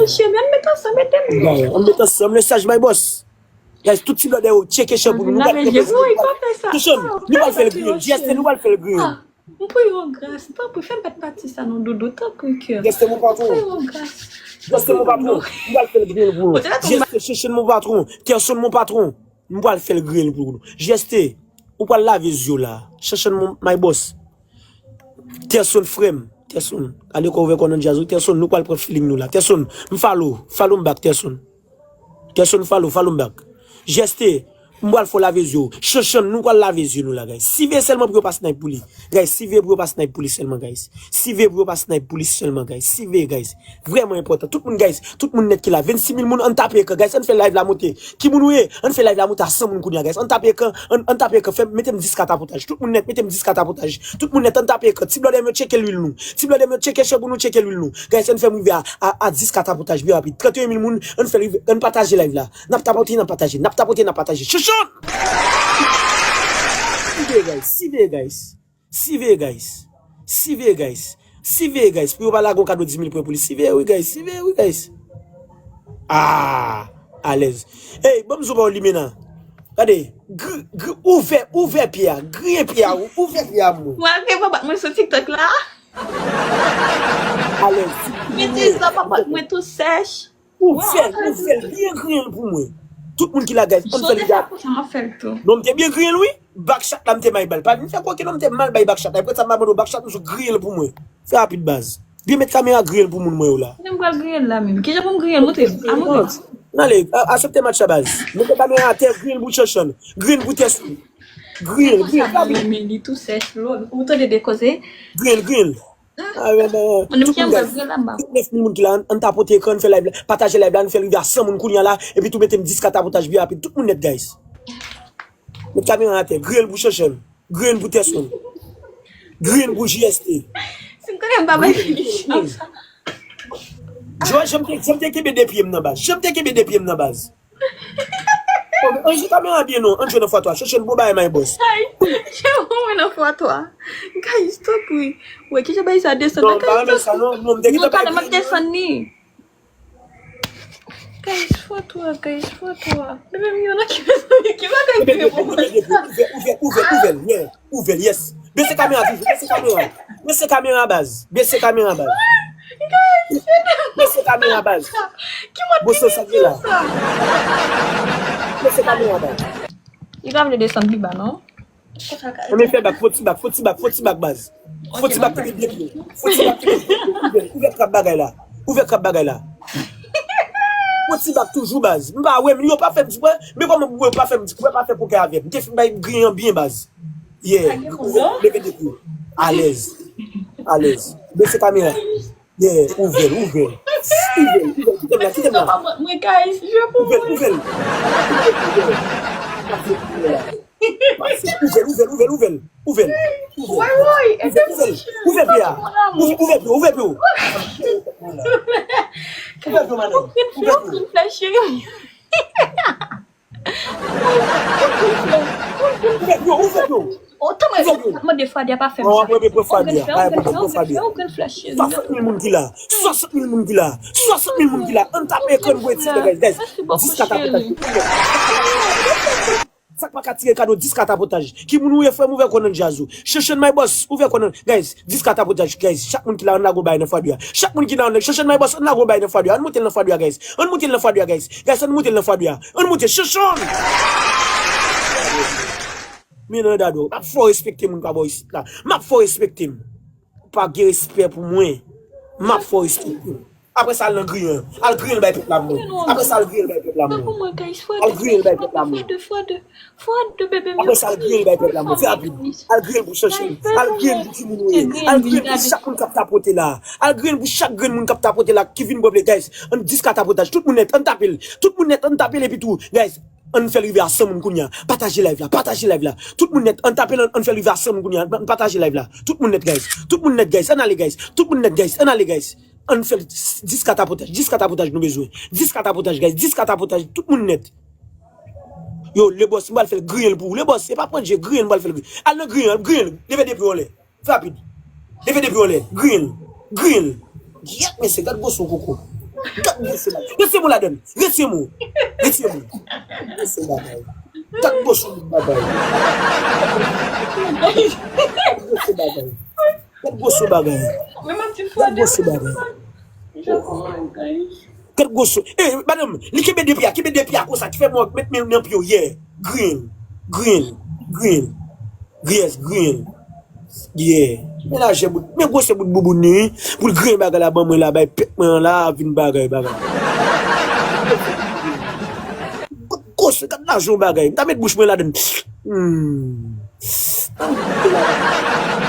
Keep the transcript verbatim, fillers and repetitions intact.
Monchè, men met ansanm, ede m. Ann met ansanm, le saj my boss. Guys, tout ti blòdè yo, tcheke chan pou nou. Nou pral fè l griyen. Chèchonn, nou pral fè l griyen. J S T, nou pral fè l griyen. M priye w gras, tanpri, fè m pa t pati sa non, doudou, tanpri, kè. J S T, mon patron. M priye w gras. J S T, mon patron. Nou pral fè l griyen pou nou. J S T, Chèchonn, mon patron. Tèsonn, mon patron. M pral fè l griyen pou nou. J S T, ou pral lave zye w la. Chèchonn, mon, my boss. Tèsonn, frè m. Tèsonn, gade kò ouvè kò nan djaz ou. Tèsonn, nou pral pran feeling nou la. Tèsonn, m follow. Follow m back, Tèsonn. Tèsonn follow, follow m back. J S T, m pral fè w lave zye w. Chèchonn, nou pral lave zye nou la, guys. Sive sèlman pou yo pa snipe pou li. Guys, sive pou yo pa snipe pou li sèlman, guys. Sive pou yo pa snipe pou li sèlman, guys. Sive, guys. Vrèman enpòtan. Tout moun, guys, tout moun nèt ki la. Vennsis mil moun, ann tape ekran, guys. Ann fè live la monte. Ki moun ou ye? Ann fè live la monte a san moun kounye a, guys. Ann tape ekran, ann, ann tape ekran. Fè, mete m dis ka tapotaj. Tout moun nèt, mete m dis ka tapotaj. Tout moun nèt, ann tape ekran. Ti blòdè m yo, tcheke lwil nou. Ti blòdè m yo, tcheke chan pou nou, tcheke lwil nou. Guys, ann fè m rive a, a, a dis ka tapotaj byen rapid. Trannteyen mil moun, ann fè rive, ann pataje live la. N ap tapote, n ap pataje. N ap tapote, n ap pataje. Chouchoun! Sive, guys. Sive, guys. Sive, guys. Sive, guys. Sive, guys. Pou yo pa lage yon kado dis mil pwen pou li. Sive, wi, guys. Sive, wi, guys. Ah, alèz. Ey, ban m zo pa w limena. Gade, gri, gri, ouvè, ouvè pye a. Griyen pye a, ou, ouvè pye a, mwen. Mwen al gen papa mwen sou TikTok la. Alèz. Mete sa papa mwen tou sèch. Ouvè l, ouvè l, byen griyen l pou mwen. Tout moun ki la, guys, ann fè l. Sa m ap fè l tou. Non, m te byen griyen l, wi. Backshot la, m te may ba l. Pa vin fè koke, non, m te mal bay backshot la. E pou sa m pa mande w backshot, m sou griyen l pou mwen. Fè rapid, baz. Byen met kamera griyen l pou moun mwen yo la. Mwen pral griyen l la menm. Kijan pou m griyen l? Montre m. A, montre m. N ale, a, asepte match la, baz. Mete kamera atè, griyen l pou Chèchonn. Griyen l pou Tèsonn. Griyen l, griyen l. Sa mwen renmen li tou sèch, lò. Ou tande de koze? Griyen l, griyen l. Ah, men, men, tout moun, guys. Vennèf mil moun ki la, ann, ann tapote ekran, ann fè live la, pataje live la, ann fè l rive a san moun kounye a la, epi tou mete m dis ka tapotaj byen rapid. Tout moun nèt, guys. Met kamera atè, griyen l pou Chèchonn, griyen l pou Tèsonn, griyen l pou J S T. Si m konnen m pa bay finish konsa. Jòj, jan m te, jan m te kenbe de pye m nan baz. Jan m te kenbe de pye m nan baz. Bon, ranje kamera byen non, ann jwe nan fwa twa. Chèchonn, bon bagay, my boss. Ay, chèchonn, mwen nan fwa twa. Guys, tanpri. Wè, kijan bagay sa desann nan, guys, tanpri. Non, pa renmen sa non, non, m te gentan bay griyen. Desann li. Guys, fwa twa, guys, fwa twa. Bebe m yo nan ki bezwen ki bagay ki bon. Ouvè, ouvè, ouvè, ouvè, yeah. Ouvè l, yes. Bese kamera toujou, bese kamera. Bese kamera, baz. Bese kamera, baz. Bese kamera, baz. Ki mòd videyo sa? Bese kamera, baz. Li pa vle desann pi ba, non? Ann fè bak, fò ti bak, fò ti bak, fò ti bak, baz. Fò ti bak ki te byen pye. Fò ti bak ki te byen pye. Ouvè, ouvè trap bagay la. Ouvè trap bagay la. Fò ti bak toujou, baz. M pa wè, men yo pa fè m di, wè, men kòman pou yo pa fè m di, wè, pa fè koke avè m. M te fin bay griyen an byen, baz. Yeah. Leve de pye. Alèz. Alèz. Bese kamera. Yeah, ouvè l, ouvè l. Ouvè l, ouvè l. Kite m la, kite m la. Mwen, guys, jwe pou mwen. Ouvè l, ouvè l. Ouvè l, ouvè l, ouvè l, ouvè l. Ouvè l. Woy, woy, ede m, monchè. Ouvè pye a. Ouvè, ouvè pye, ouvè pye. Ouvè pye, madanm. Ouvè pye. Ouvè pye, ouvè pye. Otan mwen mande fwa de a pa fè m sa. Mwen mande fwa de a. Ou gen fè, ou gen fè, ou gen fè. Swasant mil moun ki la. Swasant mil moun ki la. Swasant mil moun ki la. Ann tape ekran pou etid, guys, guys. Dis ka tapotaj. Sa k pa ka tire kado, dis ka tapotaj. Ki moun ou ye, frè m, ouvè kò nan djaz ou. Chèchonn, my boss, ouvè kò nan, guys, dis ka tapotaj, guys. Chak moun ki la, ann lage yon bagay nan fwa de a. Chak moun ki la, ann, Chèchonn, my boss, ann lage yon bagay nan fwa de a. Ann moute l nan fwa de a, guys. Ann moute l nan fwa de a, guys. Guys, ann moute l nan fwa de a. Ann moute, Chèchonn! Men nan dado, m ap fè w respekte moun pa bò isit la. M ap fè w respekte m. Ou pa gen respè pou mwen. M ap fè w respekte m. Apre sa, al nan griyen. Al griyen l bay pèp la, mwen. Apre sa, al griyen l bay pèp la, mwen. Al griyen l bay pèp la, mwen. Fwa de, fwa de, fwa de, bebe m. Apre sa, al griyen l bay pèp la, mwen. Fè rapid. Al griyen l pou Chèchonn. Al griyen l pou timoun ou ye. Al griyen l pou chak moun k ap tapote la. Al griyen l pou chak grenn moun k ap tapote la, ki vin bwè vle, guys. Ann dis ka tapotaj. Tout moun nèt, ann tape l. Tout moun nèt, ann tape l epi tou, guys. Ann fè l rive a san moun kounye a. Pataje live la, pataje live la. Tout moun nèt, ann tape l, ann fè l rive a san moun kounye a. Ann pataje live la. Tout moun nèt, guys. Tout moun nèt, guys. Ann ale, guys. Tout moun nèt, guys. Ann ale, guys. Ann fè l dis ka tapotaj, dis ka tapotaj nou bezwen. Dis ka tapotaj, guys. Dis ka tapotaj, tout moun nèt. Yo, Lebòs, m pral fè l griyen l pou ou. Lebòs, se pa pran je, griyen l, m pral fè l griyen. Al nan griyen, al griyen l. Leve de pye w anlè. Fè rapid. Leve de pye w anlè. Griyen l. Griyen l. Gyèt, mesye, gad gwo son koko. Gad gwo sou bagay. Retire mo ladann. Retire mo. Retire mo. Gwo sou bagay. Gad gwo sou bagay. Gwo sou bagay. Gad gwo sou bagay. Gad gwo sou bagay. Gad gwo sou. Eh, madanm, li kenbe de pye a, kenbe de pye a konsa, ki fè mwen met men nan pye w, yeah. Griyen, griyen, griyen. Yes, griyen. Yeah. Men lajè bout, men gwosè bout bouboun li, wi. Pou l griyen bagay la ban mwen la, bay pèt mwen an la, vin bagay, bagay. Gwosè, gad lajan bagay. M ta met bouch mwen ladann. Hmm.